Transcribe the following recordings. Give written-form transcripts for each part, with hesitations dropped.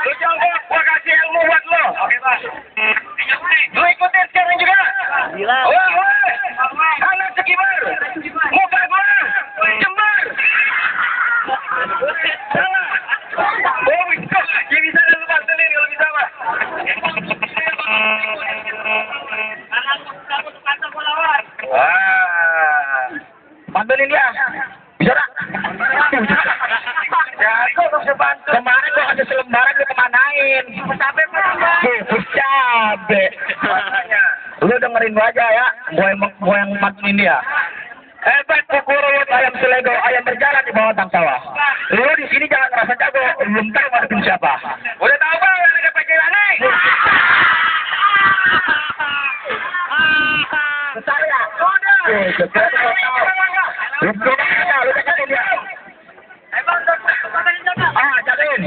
Lu jongkok, gua kasih ilmu buat lo. Oke, Bang. Lu ikutin sekarang juga. Gila. Woi, kanan sekibar. Muka gua jembar. Salah. Oh, bisa. Dia bisa lu bantuin kalau bisa, Pak. Bantuin dia. Bisa tak? Jago lu bisa bantu. Kemarin gua ada selembaran lu kemanain? Cabe, cabe. Lu dengerin gua aja ya. Gua yang bantuin dia. Hebat kukurut ayam selego, ayam berjalan di bawah tang sawah. Lu di sini jangan ngerasa jago, belum tahu ngadepin siapa. Udah tahu Bang, ada panggilannya. Saya. Udah. Lu jagain dia. Jagain.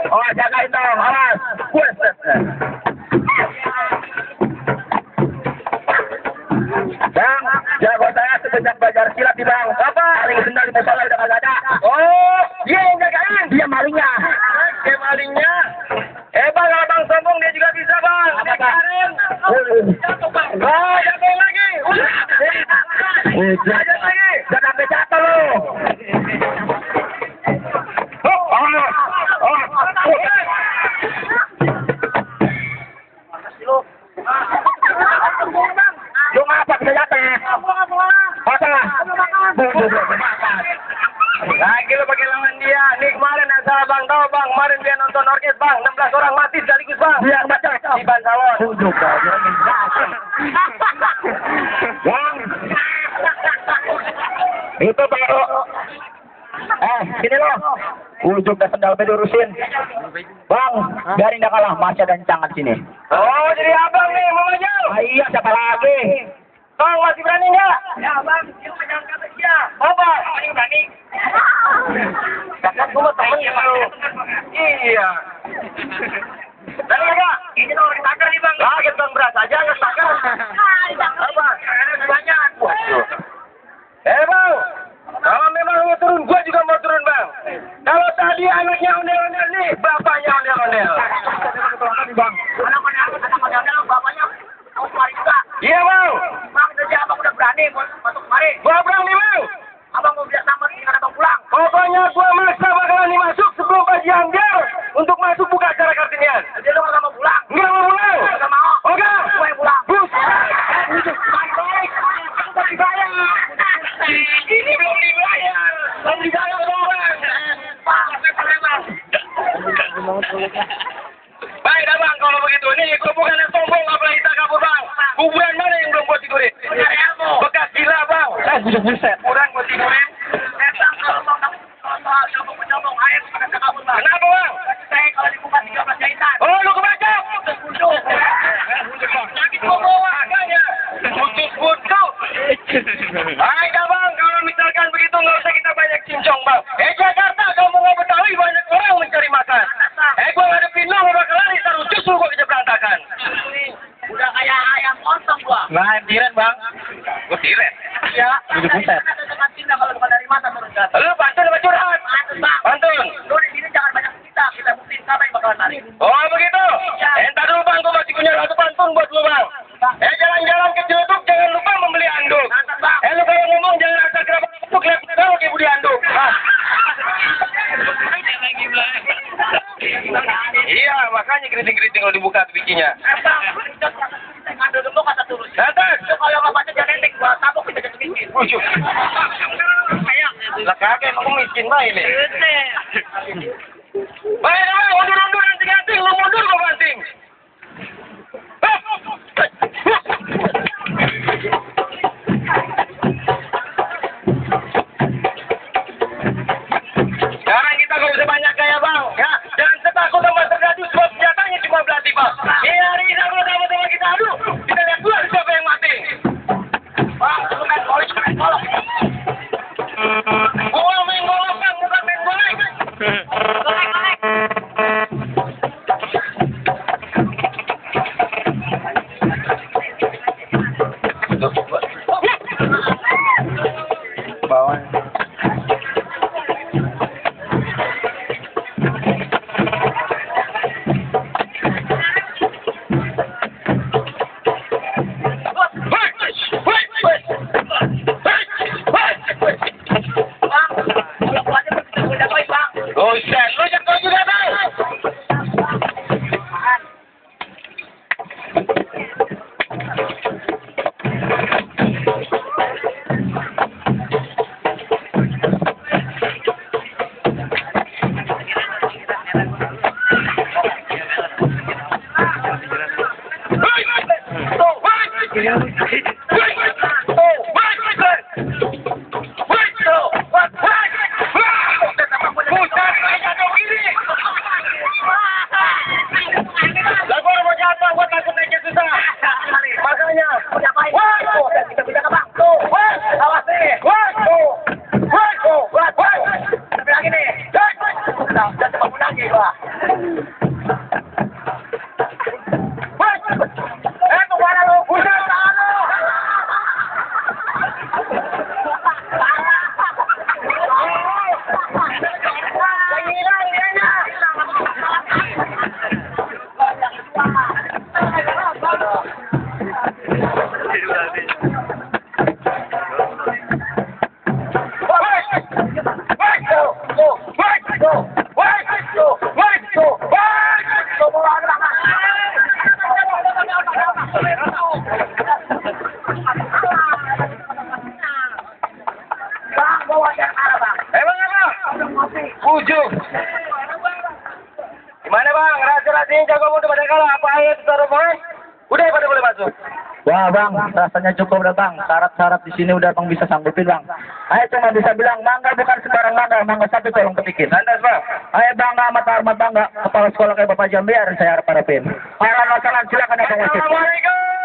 Oh, jagain dong, awas. Bang, jago saya sejak belajar silat di Bang. Apa? Maling sendal di musola udah kagak ada. Oh, dia yang jagain. Dia malingnya. Dia malingnya. Bang, kalau Bang sombong dia juga bisa, Bang. Apa, Bang? Oh, jatuh lagi. Jatuh lagi. Jangan sampai jatuh lo. Lu ngapa bisa jatuh? Masalah. Lagi lu pakai lawan dia. Nih kemarin asal Bang tahu Bang, kemarin dia nonton orkes Bang, 16 orang mati sekaligus Bang. Dia baca di Bansalon. Bang. Itu baru. Sini lo. Ujung dan sendal diurusin. Bang, biarin dia kalah. Masya dan Cangan sini. Oh, jadi abang nih mau maju? Iya, siapa lagi? Bang, masih berani nggak? Ya, Bang. Dia menjalankan dia. Oh, Bang. Paling berani. Kakak gue temen ya, Bang. Iya. Berani nggak? Ini tuh ditakar nih, Bang. Lah, kita beras aja, ya takar. Apa? Ada banyak. Bang. Kalau memang mau turun, gua juga mau turun, Bang. Kalau tadi anaknya ondel-ondel nih, bapaknya ondel-ondel. Bang. Anak ondel-ondel, bapaknya mau kemari juga. Iya, Bang. Bang, jadi abang udah berani masuk kemari. Gua berani, Bang. Abang mau biar selamat dengan abang pulang. Pokoknya gua maksa bakalan masuk sebelum pagi anggar untuk masuk buka acara Kartinian. Jadi lu nggak mau pulang? Nggak mau pulang. Nggak mau. Oke. Gua yang pulang. Bus. Ini belum dibayar. Belum dibayar orang. Baik dah Bang, kalau begitu nih gua bukan yang sombong apalagi tak kabur Bang. Kuburan mana yang belum gua tidurin? Bekas gila Bang. Buset. Kurang gua tidurin. Kalau air bekas kabur Bang. Kenapa Bang? Saya kalau dibuka 13 jahitan. Oh lu kebacok. Putus. Sakit gua bawa agaknya. Putus. Baik dah Bang, kalau misalkan begitu nggak usah kita banyak cincong Bang. Jakarta kamu nggak Betawi banyak orang mencari makan. Gua ngadepin lu bakalan ditaruh justru gua kerja berantakan. Udah kayak ayam potong gua. Nah, tiren Bang. Gua tiren. Iya. Udah buset. Kalau bukan dari mata turun ke atas. Lu pantun apa curhat? Pantun Bang. Pantun. Lu di sini jangan banyak kita buktiin siapa yang bakalan lari. Oh begitu? Ya. Entar dulu Bang, gua masih punya satu pantun buat lu Bang. Jalan-jalan ke Ciledug jangan lupa membeli anduk. Lu kalau ngomong jangan asal kerabat untuk lihat kau kayak Budi Anduk. Iya, makanya keriting-keriting kalau dibuka bikinnya. Ngambil dulu kata turun. Atas. Kalau nggak baca jangan entek, gua tabok kita jadi miskin. Bujuk. Lah kakek aku miskin bae ini. Baik, mundur nanti ganting, lu mundur gua ganting. Sekarang kita nggak bisa banyak gaya Bang, ya. Jangan setakut sama tergadu sebab senjatanya cuma belati Bang. Ini hari ini sama-sama kita adu. Kita lihat dulu siapa yang mati. Bang, lu main golek, main golok. Gua main golok Bang, bukan main golek. Golek. Ujung. Gimana bang? Rahasia-rahasianya jago muda pada kalah. Apa ayo taruh bang? Udah pada boleh masuk. Wah bang, rasanya cukup udah bang. Syarat-syarat di sini udah bang bisa sanggupin bang. Ayo cuma bisa bilang mangga bukan sembarang mangga, mangga satu tolong kepikir. Lantas bang. Ayo bangga mata bangga, kepala sekolah kayak Bapak Jambiar saya harap harapin. Ayo masalah silakan abang wasit. Assalamualaikum.